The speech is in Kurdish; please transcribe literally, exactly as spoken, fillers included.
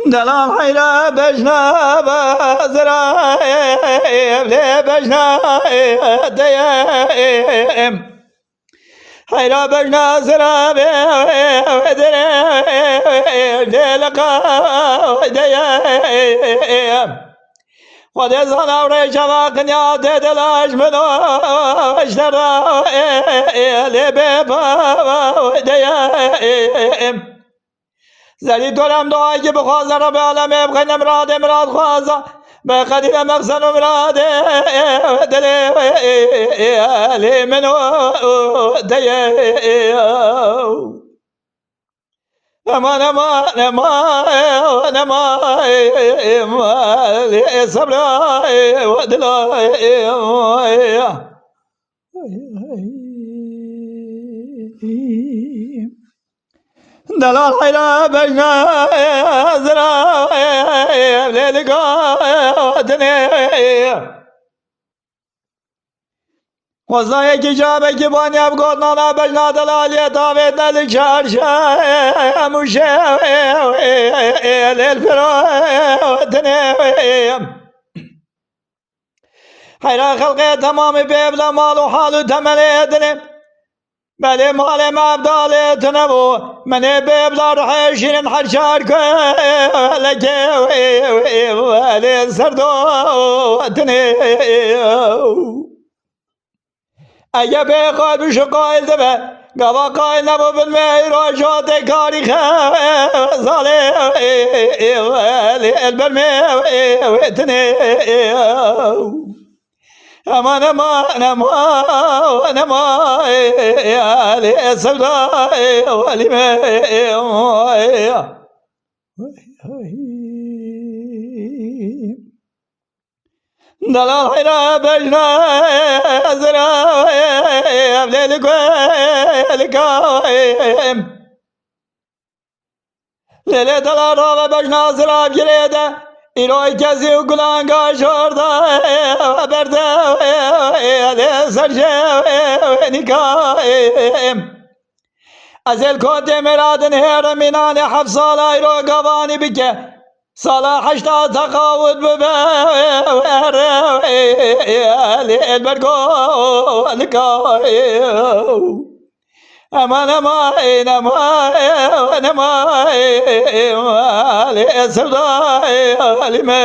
Delal heyra bejna bazira, lê bejna deyem. Heyra bejna zira be dere, lê liqa deyem. Xwedê zana û rêçava qinya tê de laş min o, ji te re lê bê pa deyem. Zerî torem duayekî bixwaze Rebê alemê bixeyne miradê mirad xwaza. Be qedîre mexsen û miradê dilê lê min û te ye. Eman, eman, eman, eman, eman, lê sebra dila. Delal heyra bejna zira lê li gotinê. Xwezayekî cabekî baniya bi gotinana bejna delaliyê tavêtine li çarşe hemû şev lê li firotinê. Heyra xelqê temamî bê bila mal û hal û temelê dinê. Belê malê me evdalê tune bû. Menê bê bila ruhê şîrin her çar ku leke lê serdo tinê. Ege bê xwe bişu qayil dibe. Gava qayil nebû bin me îro jotê karî xezalê lê elber me tinê. Eman, eman, eman, eman, lê sevda welî me. Delal heyra bejna zira evlê li guelika. Lê lê delal rave bejna zira girê de. Îroy kezî û gulanga jorda berde lê serje nîka. Ez ê li kotê mêradin hêrim mînanê heft sala îro gavanî bike. Sala heşta teqawut bibe lê elber gonika. Eman, eman, eman, eman, lê sevda lê me.